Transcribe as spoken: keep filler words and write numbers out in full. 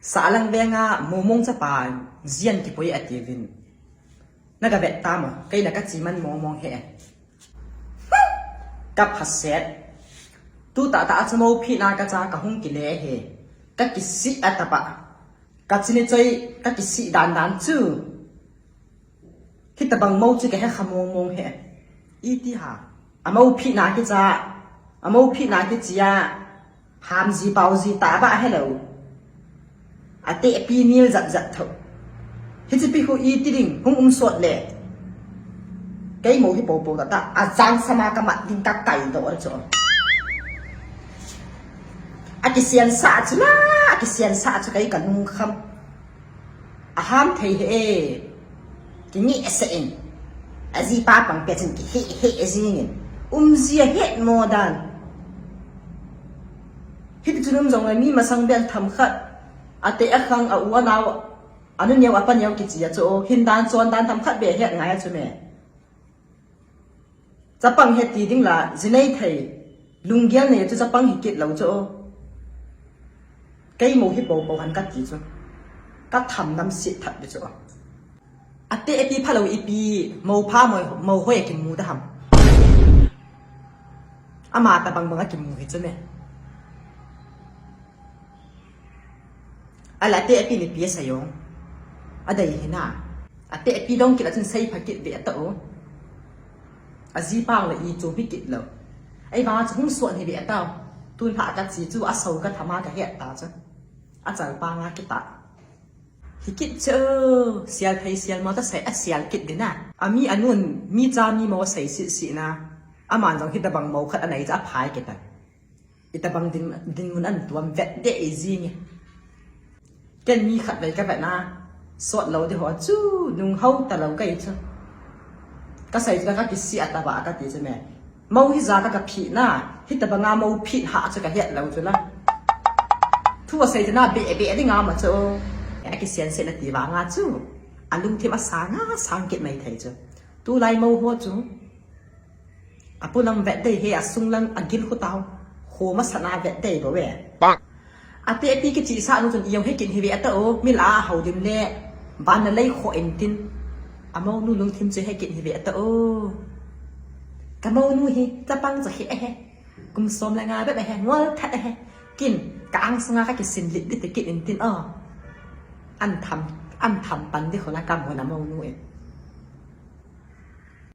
Sahlang venga Momong chapa Zian kipui atiuvin. Naga vet tamo, keina kachi man Momong he. Kaphaset. Tuta ta a chu mophina kacha kahung kile he. Kakisih atapa. Kachini choi kakisih dan dan chu. Hitabang mo chu kahe kha Momong he. Iti ha. Amophina kicha. Amophina kichia. Hamji paoji taba helou. Atehpi nil jat jat tho. Hichepi khu iti ding hung um sot le. Kei mo hi popo tata. Ajang sama kamat ding kakai doh chu. Akisian sa chu la. Akisian sa chu kei kanung kham. Aham thei he e. Kingi ese in. Aji pa pang pe chin kihe he e jingin. Umji ahet mo dan. Hiti chun um jong le mi masang bel tham khat. Ate akhang a u anao. Anu neo apa neo kichia chu. Hin dan chon dan tham khat be het ngai chu me. Chapang he ti ding la, jinei thei, lunggel nei chu chapang hi kit lou chu. Kei mo hi popo han kati chu. Katham nam sit that di chu. Atehpi phalou ipi, mo pha mo, mo hoi kimu da ham. Ama tabang bang akimu hi chu me. Ala atehpi ni pi asei o. Adei hina. Atehpi dong kit a chun seipha kit ve ata o. Aji pang la ichu hi kit lou. Ei vang chu hung suan hi ve ata o. Tun ha kachi chu asou kathama kahet ta chu. Achal panga kita. Hi kit chu sial thei sial mo ta sei asial kit dina. Ami anun mi cha mi mo sei si si na. Aman jong hitabang mo khat anei cha aphai kita. Itabang din, dinmun an tuam vet de e jing e. Ken mi khat vei kavet na, sot lou di ho chu, nung hou talou kei chu. Kasei chu kakisih ataba kati chu me. Mo hi ja ka kaphih na, hitabanga mo phih ha chu kahet lou chu la. Thu asei chu na be be ding ama chu. Akisian se na ti vanga chu. Alungthim asanga sang kit mai thei chu. Tulai mo ho chu. Apolam vet dei he asunglang agil khu tao. Ho masana vet dei bo ve. Atehpi kichi sa nu chun iong he kin hi ve ata o. Mil a hau dim le. Ban na lei kho en tin. Amonu lungthim chu he kin hi ve ata o. Kamonu hi chapang cha he he. Kum som le nga be he ngol that he. Kin ka angsanga kakisin lit di te kin in tin o. An tham, an tham pan di khola kamona monu e.